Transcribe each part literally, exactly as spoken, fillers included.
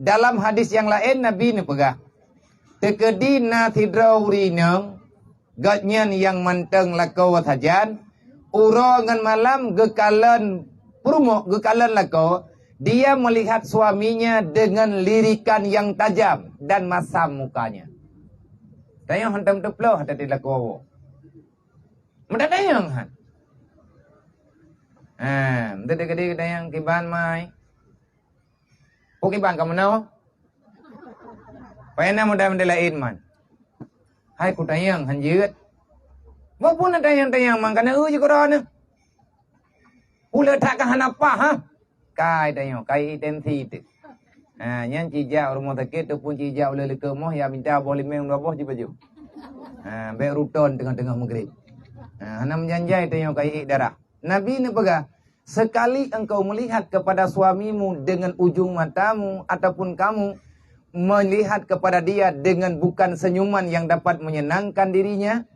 Dalam hadis nyang laén Nabi neupeugah, "Teukeudi na sidroe ureuëng inong, gobnyan nyang mantong lakoe sajan, uroe ngon malam geukalon peurumoh, geukalon lakoe, dia melihat suaminya dengan lirikan yang tajam dan masam mukanya." Tanyoe hantom teuploh teuti lakoe awak. Meutatanyong han. Ha, meutatanyong kiban mai. Peue kiban kamoe nyoe? Payah na modai-modai laén man. Hai kutanyong han jeuet. Walaupun na tanyong-tanyong man kana eu jih keudroe nyoe. Ulée that ka hana paih ha. Kai tanyoe, kai tensi teuh. Ha, nyan cijak rumoh sakét ataupun cijak ulée leukeue moh ya minta boh limeng dua boh jipajoh. Ha, bék ruton teungoh-teungoh maghrib. Ha, hana meujanjai tanyoe kai ék darah. Nabi neupeugah, "Sekali engkau melihat kepada suamimu dengan ujung matamu ataupun kamu melihat kepada dia dengan bukan senyuman yang dapat menyenangkan dirinya,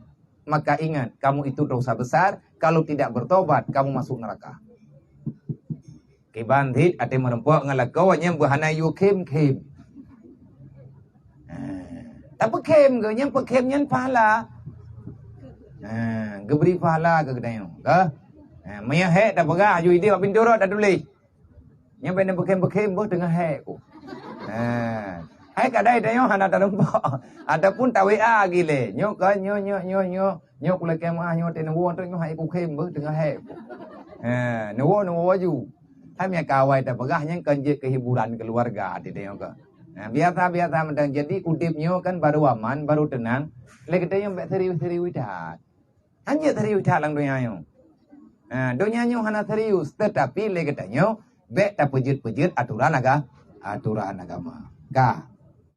maka ingat, kamu itu dosa besar, kalau tidak bertobat, kamu masuk neraka." Kiban thit até meureumpok ngon lakoe nyang beuhana yue khém-khém. Ha. Tapi khém geuh nyang peukhém nyan pahala. Ha, geubri pahala keu geutanyoe, ka? Ha, meunyo hék tapeugah aju idéh bak pintoe rot tatuléh. Nyang bék na beukhém-beukhém boh teungoh hék ku. Ha. Hai kadai tanyoe hana talumpok. Ataupun ta-W A gilée. Nyoe ka nyoe nyoe nyoe nyoe. Nyoe kulakée meuah nyoe teuh neuwoe teuk nyoe hai kukhém beuh teungoh hék. Ha, neuwoe neuwoe aju. Hai mia kawai tapeugah nyang kon jeuet keu hiburan keuluwarga teuh nyoe ka. Ha, biasa-biasa mantong. Jadi udeb nyoe kan baru aman, baru teunang. Lé geutanyoe bék serius-serius that. Hanjeuet serius that lam donya nyoe. Ha, donya nyoe hana serius, tetapi lé geutanyoe bék tapeujeuet-peujeuet aturan aga-, aturan agama. Ka.